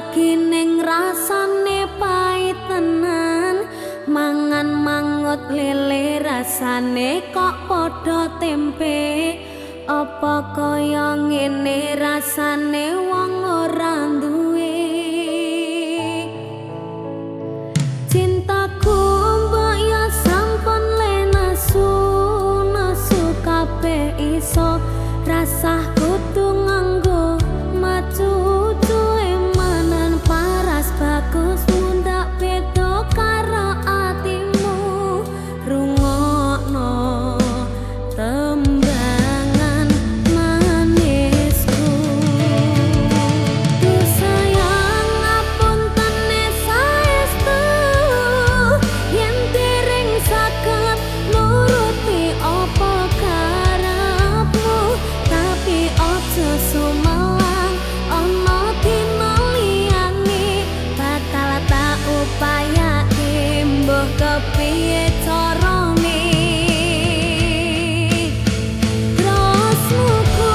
legi ning rasane pait tenan. Mangan mangut lele rasane kok padha tempe. Apa kaya ngene rasane wong ora duwe. Cintaku mbok ya sampun le nesu, nesu kabeh iso. Rasah kudu nganggo macucu emanan paras bagus mundak beda karo atimu. Rungokno tembangan manisku. Duh sayang ngapuntene saestu yen dereng saged nuruti apa karepmu. Tapi aja sumelang ana dina liyane bakal tak upayake mbuh kepiye carane. Tresnoku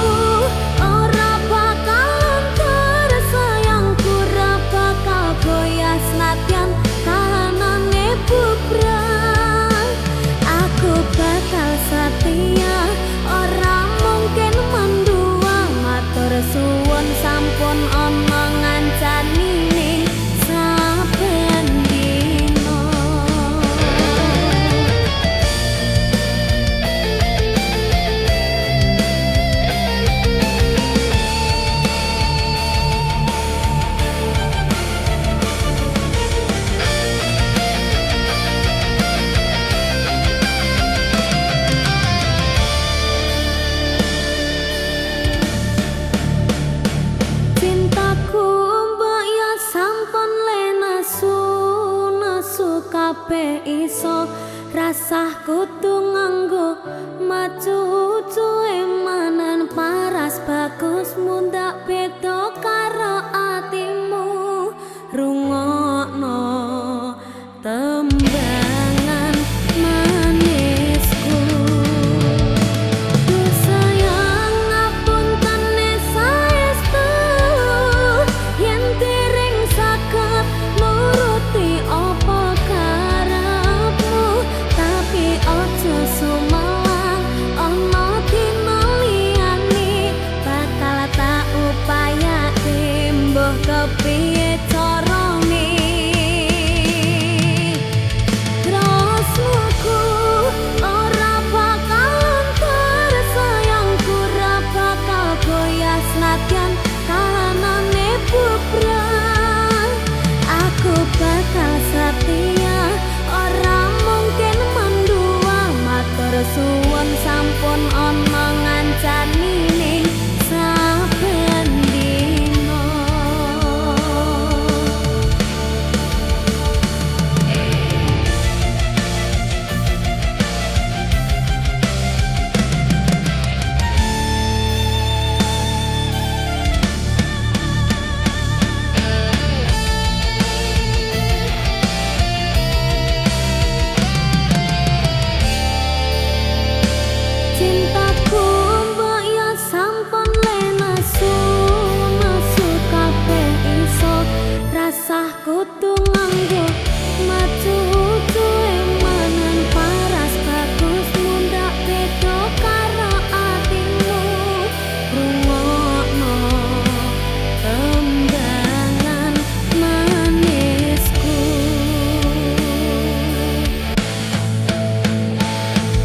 ora bakal luntur, sayangku ora bakal goyah senadyan kahanane bubrah. Aku bakal setia ora mungkin mendua. Matur suwun sampun ana ngancani ning saben dina. Cintaku mbok ya sampun le nesu, nesu kabeh iso. Rasah kudu nganggo macucu emanan paras bagus mundak beda karo atimu. Rungokno tembangan manisku. Duh sayang ngapuntene saestu yen dereng saged nuruti apa karepmu. Tapi aja sumelang ana dina liyane bakal tak upayake mbuh kepiye carane. Tresnoku ora bakal luntur, sayangku ora bakal goyah senadyan kahanane bubrah. Aku bakal setia ora mungkin mendua. Matur suwun sampun ana ngancani ning saben dina. Cintaku mbok ya sampun le nesu, nesu kabeh iso. Rasah kudu nganggo macucu emanan paras bagus mundak beda karo atimu. Rungokno tembangan manisku.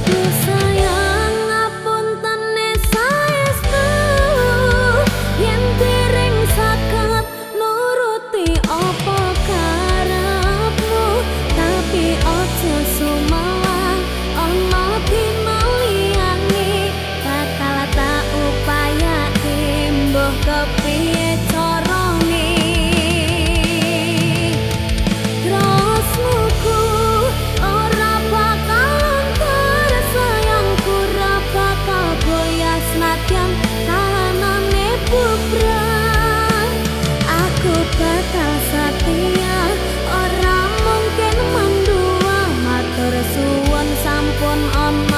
Duh sayang ngapuntene saestu yen dereng saged nuruti apa karepmu. Tapi aja sumelang ana dina liyane bakal tak upayake mbuh kepiye carane. Tresnoku ora bakal luntur, sayangku ora bakal goyah senadyan kahanane bubrah. Aku bakal setia ora mungkin mendua. Matur suwun sampun ana